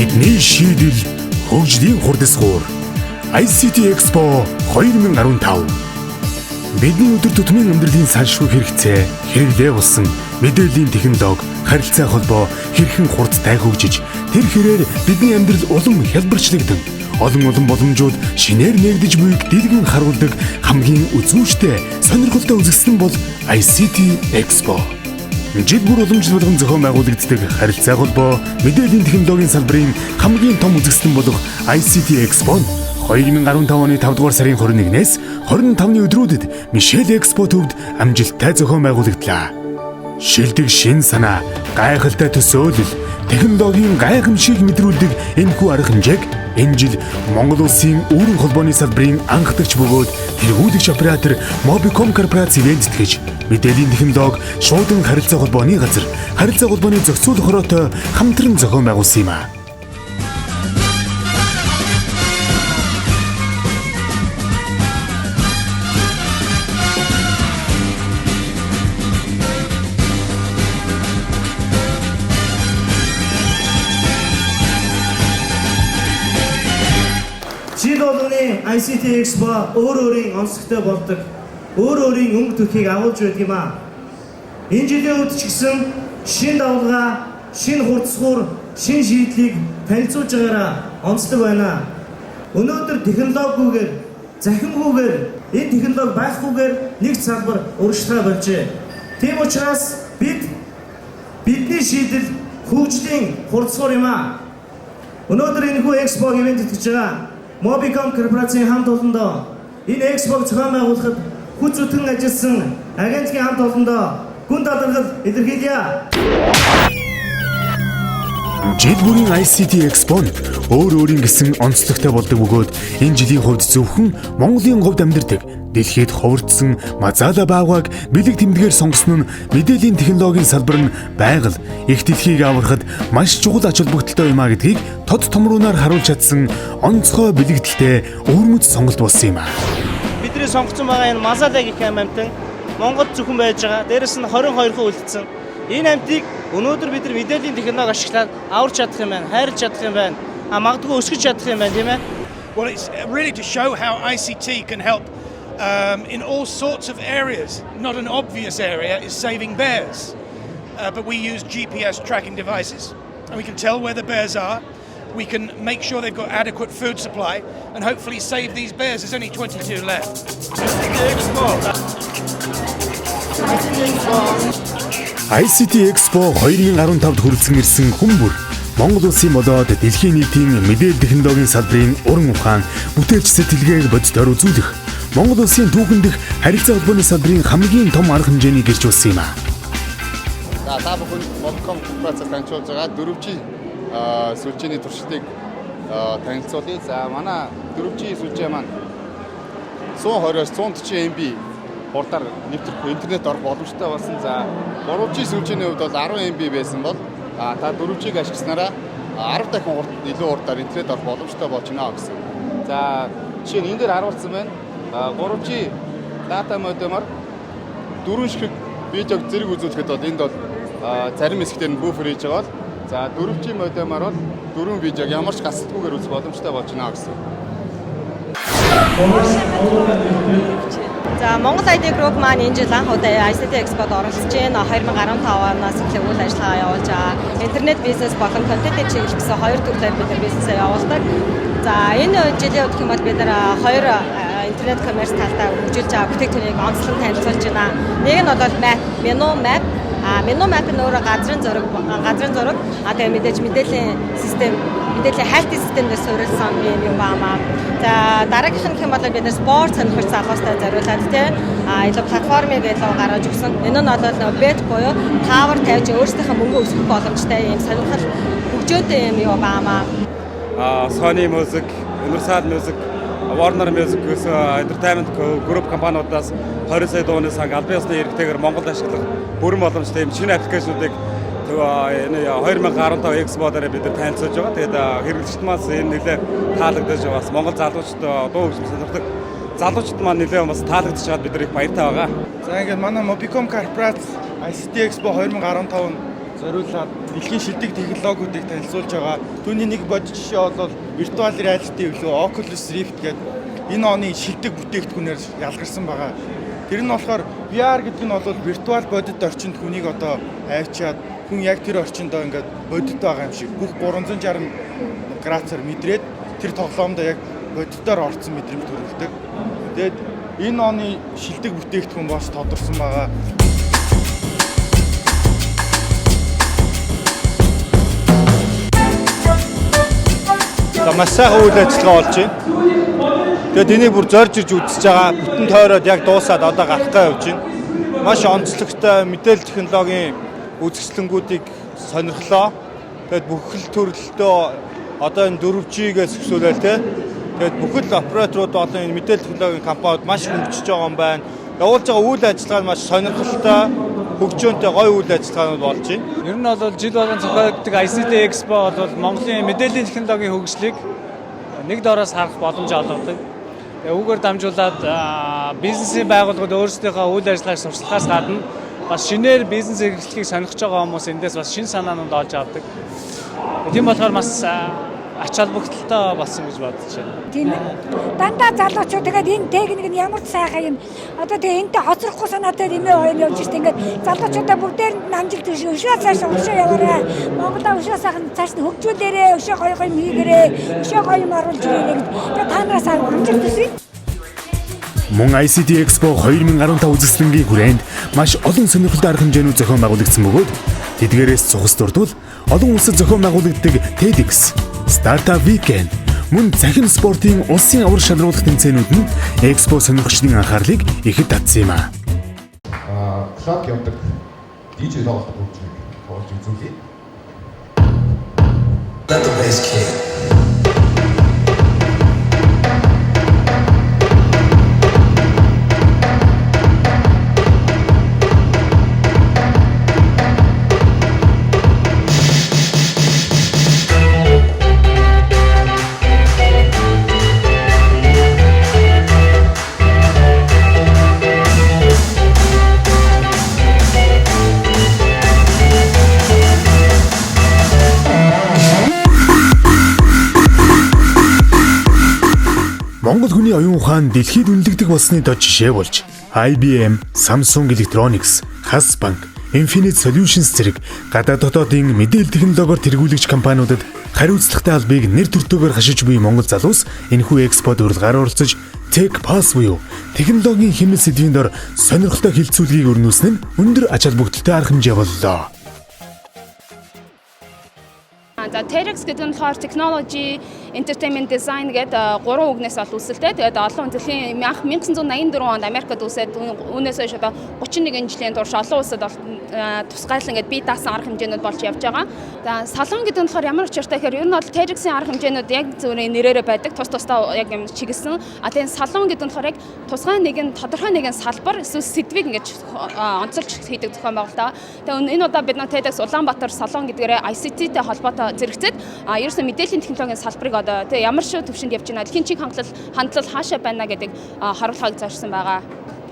Бидний шийдэл хөгжлийн хурдсгуур ICT Expo 2015. Бидний өдөр тутмын амьдралын салшгүй хэрэгцээ, хэрэглээ болсон мэдээллийн технологи, харилцаа холбоо хэрхэн хурдтай хөгжиж, тэр хэрээр бидний амьдрал улам хялбарчлагдан, олон олон боломжууд шинээр нээгдэж буйг дэлгэн харуулдаг хамгийн үзүүштэй, сонирхолтой үзэсгэлэн бол ICT Expo. Жил бүр уламжлал болгон зохион байгуулагддаг харилцаа холбоо, мэдээллийн технологийн салбарын хамгийн том үзэсгэлэн болох ICT Expo нь 2015 оны 5 дугаар сарын 21-ээс 25-ны өдрүүдэд Мишель Экспо төвд амжилттай зохион байгуулагдлаа. Шилдэг шин санаа, гайхалтай төсөөлөл, технологийн гайхамшиг мэдрүүлдэг энэхүү арга хэмжээг энэ жил Монгол улсын үүрэн холбооны салбарын анхдагч бөгөөд тэргүүлэгч оператор Mobicom корпорац ивээн тэтгэж, мэдээллийн технологи, шуудан харилцаа холбооны газар, харилцаа холбооны зохицуулах хороотой хамтран зохион байгуулсан юм а. Жил болгоны ICT Expo өөр өөрийн онцлогтой болдог. Өөр өөрийн өнгө төрхийг агуулж байдаг юм аа. Энэ жилийн үед ч гэсэн шин давлгаа, шин хурцсгуур, шин шийдлийг танилцуулж байгаараа онцлог байна. Өнөөдөр технологигүйгээр, захимгүйгээр, энэ технологи байхгүйгээр нэг салбар урагшлаа болжээ. Тийм учраас бидний шийдэл хөгжлийн хурцсгуур юм аа. Өнөөдөр энэхүү экспог ивээн тэтгэж байгаа Mobicom корпорацийн хамт олондоо энэ экспог зохион байгуулахад хүч зүтгэн ажилласан агентлагийн хамт олондоо гүн талархал илэрхийлье. Жил бүрийн ICT Expo нь өөр өөрийн гэсэн онцлогтой болдог бөгөөд энэ жилийн хувьд зөвхөн Монголын говьд амьдардаг дэлхийд ховордсон Мазала баавгайг бэлэг тэмдгээр сонгосон нь мэдээллийн технологийн салбар нь байгаль их дэлхийг аврахад маш чухал ач холбогдолтой юм а гэдгийг тод томруунаар харуулж чадсан онцгой бэлэгдэлтэй өвөрмөц сонголт болсон юм а. Бидний сонгоцсон байгаа энэ Мазала гэх юм амтан Монголд зөвхөн байж байгаа. Дээрэс нь 22% үлдсэн. Энэ амтыг өнөөдөр бид нар мэдээллийн технологи ашиглаад аварч чадах юм байна, хайрлаж чадах юм байна. А магадгүй өсгөж чадах юм байна, тийм ээ. Well, it's really to show how ICT can help in all sorts of areas. Not an obvious area is saving bears, but we use GPS tracking devices and we can tell where the bears are. We can make sure they've got adequate food supply and hopefully save these bears. There's only 22 left. ICT Expo 2015-д хүрэлцэн ирсэн хүн бүр Монгол улсын болоод дэлхийн нийтийн мэдээлэл технологийн салбарын уран ухаан, бүтээлч сэтгэлгээг бодитоор үзүүлэх Монгол улсын түүхэн дэх харилцаа холбооны салбарын хамгийн том арга хэмжээний гэрч болсон юм а. За, та бүхэн Mobicom корпорациас дамжуулж байгаа 4G сүлжээний туршилтыг танилцуулъя. За, манай 4G сүлжээ маань 120-оос 140 MB хурдаар нэвтрэх интернет орох боломжтой болсон. За, 3G сүлжээний хувьд бол 10 MB байсан бол та 4G-г ашигласнараа 10 дахин хурд илүү хурдаар интернет орох боломжтой болж байна гэсэн. За, жишээ нь энэ дээр харуулсан байна. 3G дата модемор дөрвөн ширхэг видеог зэрэг үзүүлэхэд бол энд бол зарим хэсгээр нь буфер хийж байгаа бол, за, 4G модемор бол дөрвөн видеог ямар ч гасалтгүйгээр үзэх боломжтой болж байна гэсэн. За, Монгол IT Group маань энэ жил анх удаа ICT Expo-д оролцож байна. 2015 оноос эхлэн үйл ажиллагаа явуулж байгаа. Интернет бизнес болон контентын чиглэл гэсэн хоёр төрлөөр бид нар бизнесээ явуулдаг. За, энэ жилийн хувьд гэх юм бол бид нар хоёр интернет commerce талдаа хөгжүүлж байгаа бүтээгдэхүүнийг онцлон танилцуулж байна. Нэг нь бол map, Menu Map. А Menu Map нь өөрөө газрын зураг. А тэгээ мэдээж мэдээллийн систем, мэдээллийн хайлтын системээр суурилсан юм юм байна. За, дараагийнх нь гэх юм бол бид нар спорт сонирхогч залуустай зориулаад тий илүү платформыг илүү гаргаж өгсөн. Энэ нь бол нөгөө bet буюу таавар тавьж өөрсдийнхөө мөнгө өсгөх боломжтой юм сонирхол хөгжөөтэй юм юу байна. Sony Music, Universal Music, Warner Music гэсэн Entertainment Group компаниудаас 20 сая дууны санг албан ёсны эрхтэйгээр Монголд ашиглах бүрэн боломжтой юм шинэ application уудыг энэ 2015 Expo дээр бид нар танилцуулж байгаа. Тэгээд хэрэглэгчид маань энэ нэлээд таалагдаж, бас Монгол залуучууд, дуу хөгжим сонирхдаг залуучууд маань нэлээд бас таалагдж байгаад бид нар их баяртай байгаа. За, ингээд манай Mobicom корпорац ICT Expo 2015-нд зориулаад дэлхийн шилдэг технологиудыг танилцуулж байгаа. Түүний нэг бодит жишээ бол virtual reality билүү Oculus Rift гэдэг энэ оны шилдэг бүтээгдэхүүнээр ялгарсан байгаа. Тэр нь болохоор VR гэдэг нь бол virtual бодит орчинд хүнийг одоо авчиад хүн яг тэр орчиндөө ингээд бодит байгаа юм шиг бүх 360 градусаар мэдрээд тэр тоглоомдоо яг бодитоор орцсон мэдрэмж төрүүлдэг. Тэгээд энэ оны шилдэг бүтээгдэхүүн болж тодорсон байгаа. За, маш сайхан үйл ажиллагаа болж байна. Тэгээд энийг бүр зорж ирж үзэж байгаа. Бүтэн тойроод яг дуусаад одоо гарах гэж явж байна. Маш онцлогтой мэдээлэл технологийн үзэсгэлэнгүүдийг сонирхлоо. Тэгээд бүхэл төрөлтөө одоо энэ 4G-гээс өсөөлөл те. Тэгээд бүхэл операторууд болон энэ мэдээлэл технологийн компаниуд маш хөгжиж байгаа юм байна. Явуулж байгаа үйл ажиллагаа нь маш сонирхолтой, хөгжөөнтэй гоё үйл ажиллагаанууд болж байна. Ер нь бол жил болгон зохиогддог ICT Expo бол Монголын мэдээллийн технологийн хөгжлийг нэг доороос харах боломж олгодог. Тэгээ үүгээр дамжуулаад бизнесийн байгууллагууд өөрсдийнхөө үйл ажиллагааг сурталчилахаас гадна бас шинээр бизнес эрхлэхийг сонирхож байгаа хүмүүс эндээс бас шинэ санаанууд олж авдаг. Тийм болохоор бас ач холбогдолтой болсон гэж бодож байна. Тийм ээ. Дандаа залуучууд тэгээд энэ техник нь ямар ч сайхан юм. Одоо тэгээ энтэй хоцрохгүй санаатай эмээ хоёр явж штэ ингээд залуучуудаа бүгдээрэнд нь амжилт хүсье. Өшөө цааш өшөө яваарай. Монголоо өшөө сайхан цааш нь хөгжүүлээрэй. Өшөө гоё гоё юм хийгээрэй. Өшөө гоё юм оруулж ирээрэй гэж. Тэгээ та нараас амжилт хүсье. Мөн ICT Expo 2015 үзэсгэлэнгийн хүрээнд маш олон сонирхолтой арга хэмжээнүүд зохион байгуулагдсан бөгөөд тэдгээрээс цухас дурдвал олон улсад зохион байгуулагддаг TEDx, Startup Weekend, мөн цахим спортын улсын аварга шалруулах тэмцээнүүд нь Expo сонирхогчдын анхаарлыг ихэд татсан юм а. Club явдаг DJ тоглолт хөгжмийг тоглож үзүүлье. Let the bass kick. Монгол хүний оюун ухаан дэлхийд үнэлэгдэх болсны дор жишээ болж IBM, Samsung Electronics, Хас банк, Infinite Solutions зэрэг гадаад дотоодын мэдээлэл технологиор тэргүүлэгч компаниудад хариуцлагатай албыг нэр төртөөгөөр хашиж буй монгол залуус энэхүү экспод урилгаар оролцож Tech Pass буюу технологийн хэмнэл сэдвийн дор сонирхолтой хэлцүүлгийг өрнүүлсэн нь өндөр ач холбогдолтой арга хэмжээ боллоо. За, TEDx гэдэг нь болохоор Technology Entertainment Design гэдэг гурван үгнээс бол үүсэлтэй. Тэгээд олон дэлхийн 1984 онд Америкт үүсээд, үүнээс хойш одоо 31 жилийн турш олон улсад бол тусгайлан ингээд бие даасан арга хэмжээнүүд болж явж байгаа. За, салон гэдэг нь болохоор ямар учиртай гэхээр ер нь бол TEDx-ийн арга хэмжээнүүд яг зөвхөн нэрээрээ байдаг. Тус тусдаа яг юм чиглэсэн. А тэгээд салон гэдэг нь болохоор яг тусгай нэгэн тодорхой нэгэн салбар эсвэл сэдвийг ингээд онцолж хийдэг зохион байгуулалт. Тэгээд энэ удаа бид нар TEDx Улаанбаатар салон гэдгээрээ ICT-тэй холбоотой зэрэгцээд ерөөсөө мэдээллийн технологийн салбарыг одоо тэгээ ямар шүү төвшөнд явж байна, дэлхийн чиг хандлал хаашаа байна гэдэг харуулгыг зорьсон байгаа.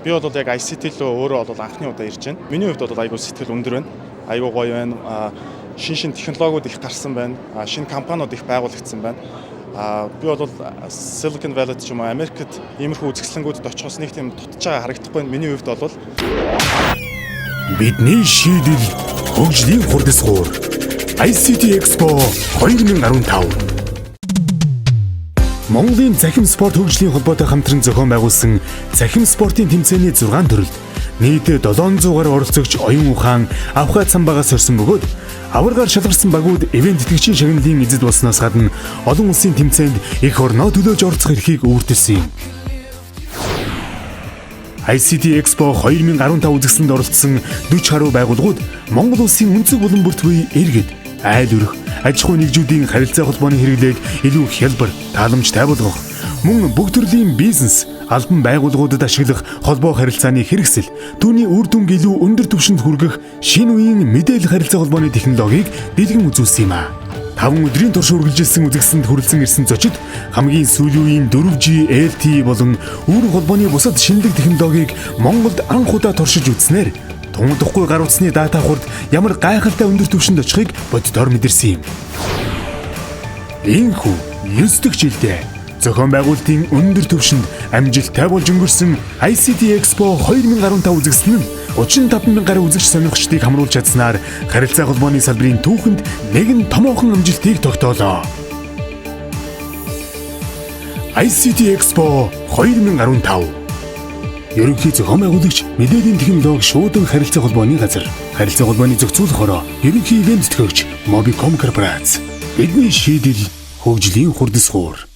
Би бол яг ICT рүү өөрөө бол анхны удаа ирж байна. Миний хувьд бол айгүй сэтгэл өндөр байна. Айгүй гоё байна. Шин шин технологиуд их гарсан байна. Шинэ компаниуд их байгуулагдсан байна. Би бол Silicon Valley ч юм уу Америкт иймэрхүү үзэсгэлэнгүүдэд очихоос нэг тийм дутаж байгаа харагдахгүй байна. Миний хувьд бол Бидний шийдэл хөгжлийн хурдсгуур ICT Expo 2015. Монголын цахим спорт хөгжлийн холбоотой хамтран зохион байгуулсан цахим спортын тэмцээний 6 төрөлд нийт 700 гаруй оролцогч оюун ухаан авхай цамбагаас сорсон бөгөөд аваргаар шалгарсан багууд ивээн тэтгэгчийн шагналын эзэд болсноос гадна олон улсын тэмцээнд эх орноо төлөөж оролцох эрхийг өвөртөлсөн юм. ICT Expo 2015 үзэсгэлэнд оролцсон 40 гаруй байгууллагууд Монгол улсын өнцөг булан бүрт буй иргэд, айл өрх, аж ахуй нэгжүүдийн харилцаа холбооны хэрэглээг илүү хялбар, тааламжтай болгох, мөн бүх төрлийн бизнес, албан байгууллагуудад ашиглах холбоо харилцааны хэрэгсэл, түүний үр дүнг илүү өндөр түвшинд хүргэх шинэ үеийн мэдээлэл харилцаа холбооны технологиг дэлгэн үзүүлсэн юм а. 5 өдрийн турш үргэлжилсэн үзэсгэлэнд хүрэлцэн ирсэн зочид хамгийн сүүлийн үеийн 4G, LTE болон үүрэг холбооны бусад шинэлэг технологиг Монголд анх удаа туршиж үзснээр Тунгалахгүй гар утасны дата хурд ямар гайхалтай өндөр түвшинд очихыг бодитоор мэдэрсэн юм. Ийнхүү 9 дэх жилдээ зохион байгуулалтын өндөр түвшинд амжилттай болж өнгөрсөн ICT Expo 2015 үзэсгэлэн нь 35 мянган гаруй үзэгч сонирхчдыг хамруулж чадсанаар харилцаа холбооны салбарын түүхэнд нэгэн томоохон амжилтыг тогтоолоо. ICT Expo 2015. Ерөнхий зохион байгуулагч мэдээллийн технологи шуудан харилцаа холбооны газар. Харилцаа холбооны зохицуулах хороо ерөнхий ивээн тэтгэгч Mobicom корпорац. Бидний шийдэл хөгжлийн хурдсгуур.